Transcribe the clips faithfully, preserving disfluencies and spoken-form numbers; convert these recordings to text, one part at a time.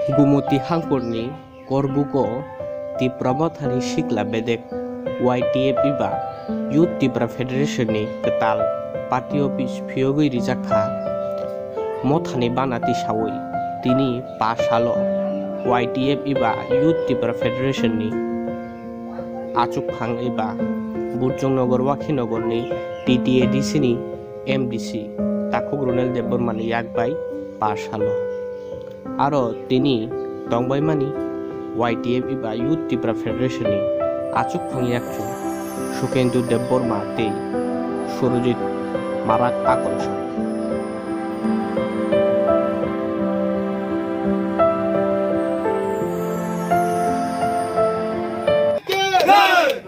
Gumoti hangkorni Korbugo Tipra Mothani sikla bedek Y T F eba Youth Tipra Federation ni kwtal party office phiyogwi rijak kha. Mothani bana tisawi tini pa salo Y T F eba Youth Tipra Federation ni achukphang eba Burjongnogo Wakhinogorni T T A D C ni M D C Takhuk Ronel Debbarmani yak bai pa salo. Aro tini tongbaimani Y T F eba Youth Tipra Federation ni achukphang yakchu Sukendu Debbarma tei Surojit Marak Akolsong.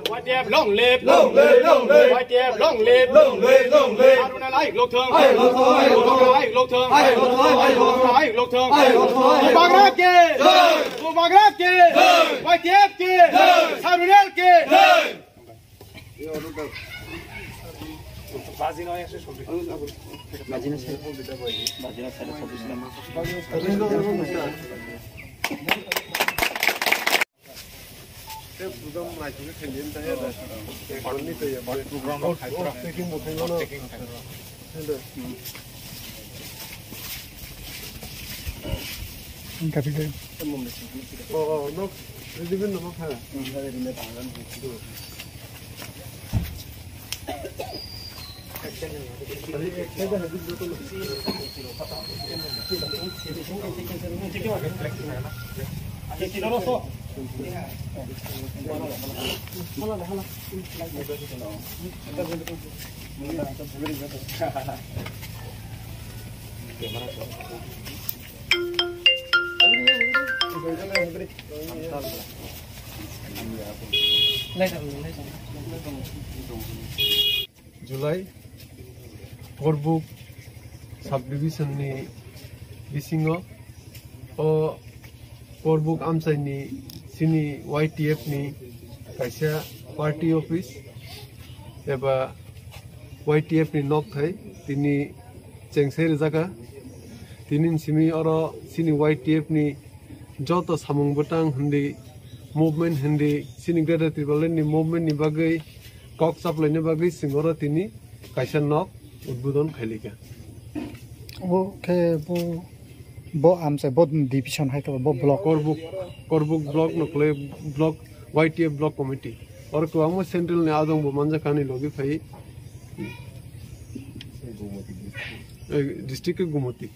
Y T F long live! Long live, long live! Y T F long live! Long live, long live! Harunel ayuk lok thung! Ayuk lok thung, ayuk lok thung! Ayuk lok thung! Ayuk lok thung! Ayuk lok thung! Ayuk lok thung! Ayuk lok thung! Bubagra ki! Jai! Bubagra ki! Jai! Y T F ki! Jai! Harunel ki! Jai! July, Korbuk subdivision ni bisingo o Korbuk amchai ni chini Y T F ni kaisa party office eba Y T F ni nok thai tini chengsai rijak kha. Tini ni simi oro chini Y T F ni joto samung bwtang hindi, movement hindi, chini Greater Tipraland ni movement ni bagwi kok chaplaini bagwi chwng oro tini kaisa nok udbodon khaili kha. Obo khe bo, bo amchai, bo division hai khe bo block. Korbuk, Korbuk block no khlai block, Y T F block committee. Oro kwbangma central ni adong bo manjak ani logi phai. Eh, district khe Gumoti.